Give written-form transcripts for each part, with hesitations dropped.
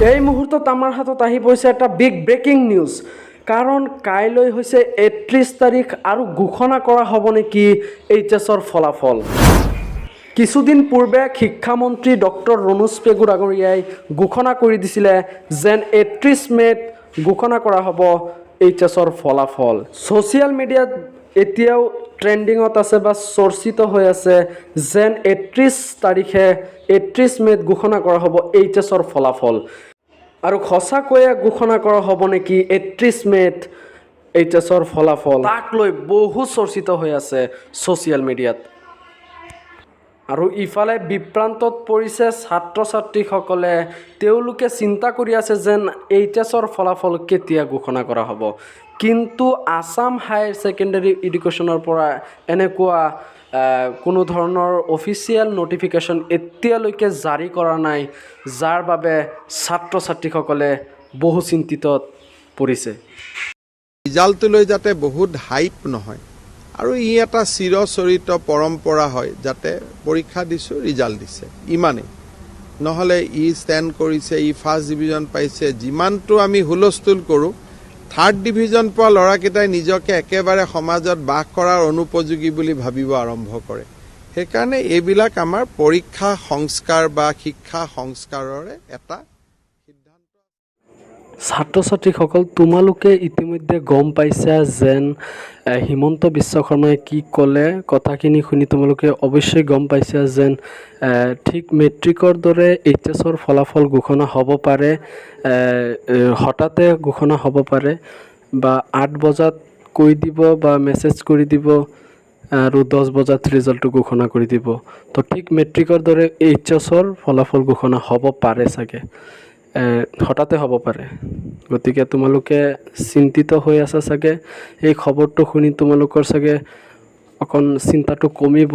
এই মুহূৰ্তত আমাৰ হাতত আহি পৰিছে এটা বিগ ব্ৰেকিং নিউজ, কাৰণ কাইলৈ হৈছে 31 তাৰিখ আৰু ঘোষণা কৰা হ'ব নেকি এইচ এছৰ ফলাফল। কিছুদিন পূৰ্বে শিক্ষামন্ত্ৰী ডক্টৰ ৰণোজ পেগু ডাঙৰীয়াই ঘোষণা কৰি দিছিলে যেন 31 মে'ত ঘোষণা কৰা হ'ব এইচ এছৰ ফলাফল। ছ'চিয়েল মিডিয়াত এতিয়াও ট্ৰেণ্ডিঙত আছে বা চৰ্চিত হৈ আছে যেন 31 তাৰিখে, 31 মে'ত ঘোষণা কৰা হ'ব এইচ এছৰ ফলাফল। আৰু সঁচাকৈয়ে ঘোষণা কৰা হ'ব নেকি 31 মে'ত এইচ এছৰ ফলাফল, তাক লৈ বহু চৰ্চিত হৈ আছে ছ'চিয়েল মিডিয়াত। আৰু ইফালে বিভ্ৰান্তত পৰিছে ছাত্ৰ ছাত্ৰীসকলে। তেওঁলোকে চিন্তা কৰি আছে যেন এইচ এছৰ ফলাফল কেতিয়া ঘোষণা কৰা হ'ব। কিন্তু আছাম হায়াৰ ছেকেণ্ডেৰী এডুকেশ্যনৰ পৰা এনেকুৱা কোনো ধৰণৰ অফিচিয়েল ন'টিফিকেশ্যন এতিয়ালৈকে জাৰি কৰা নাই, যাৰ বাবে ছাত্ৰ ছাত্ৰীসকলে বহু চিন্তিত পৰিছে। ৰিজাল্টটোলৈ যাতে বহুত হাইপ নহয় আৰু ই এটা চিৰচৰিত পৰম্পৰা হয়, যাতে পৰীক্ষা দিছোঁ, ৰিজাল্ট দিছে, ইমানেই। নহ'লে ই ষ্টেণ্ড কৰিছে, ই ফাৰ্ষ্ট ডিভিজন পাইছে, যিমানটো আমি হুলস্থুল কৰোঁ, থাৰ্ড ডিভিজন পোৱা ল'ৰাকেইটাই নিজকে একেবাৰে সমাজত বাস কৰাৰ অনুপযোগী বুলি ভাবিব আৰম্ভ কৰে। সেইকাৰণে এইবিলাক আমাৰ পৰীক্ষা সংস্কাৰ বা শিক্ষা সংস্কাৰৰে এটা সিদ্ধান্ত। ছাত্ৰ ছাত্ৰীসকল, তোমালোকে ইতিমধ্যে গম পাইছা যেন হিমন্ত বিশ্ব শৰ্মাই কি ক'লে। কথাখিনি শুনি তোমালোকে অৱশ্যেই গম পাইছা যেন ঠিক মেট্ৰিকৰ দৰে এইচ এছৰ ফলাফল ঘোষণা হ'ব পাৰে, এ, এ, হঠাতে ঘোষণা হ'ব পাৰে বা 8 বজাত কৈ দিব বা মেছেজ কৰি দিব আৰু 10 বজাত ৰিজাল্টটো ঘোষণা কৰি দিব। তো ঠিক মেট্ৰিকৰ দৰে এইচ এছৰ ফলাফল ঘোষণা হ'ব পাৰে চাগে, হঠাতে হ'ব পাৰে। গতিকে তোমালোকে চিন্তিত হৈ আছা চাগে। এই খবৰটো শুনি তোমালোকৰ চাগে অকণ চিন্তাটো কমিব।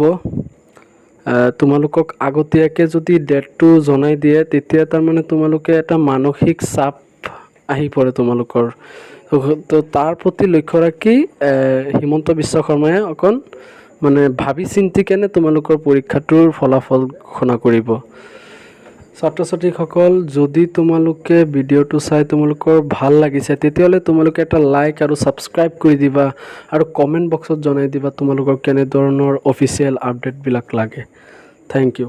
তোমালোকক আগতীয়াকৈ যদি ডেটটো জনাই দিয়ে, তেতিয়া তাৰমানে তোমালোকে এটা মানসিক চাপ আহি পৰে তোমালোকৰ। তো তাৰ প্ৰতি লক্ষ্য ৰাখি হিমন্ত বিশ্ব শৰ্মাই অকণ মানে ভাবি চিন্তি কেনে তোমালোকৰ পৰীক্ষাটোৰ ফলাফল ঘোষণা কৰিব। ছাত্ৰ ছাত্ৰীসকল, যদি তোমালোকে ভিডিঅ'টো চাই তোমালোকৰ ভাল লাগিছে, তেতিয়াহ'লে তোমালোকে এটা লাইক আৰু ছাবস্ক্ৰাইব কৰি দিবা আৰু কমেণ্ট বক্সত জনাই দিবা তোমালোকৰ কেনেধৰণৰ অফিচিয়েল আপডেটবিলাক লাগে। Thank U.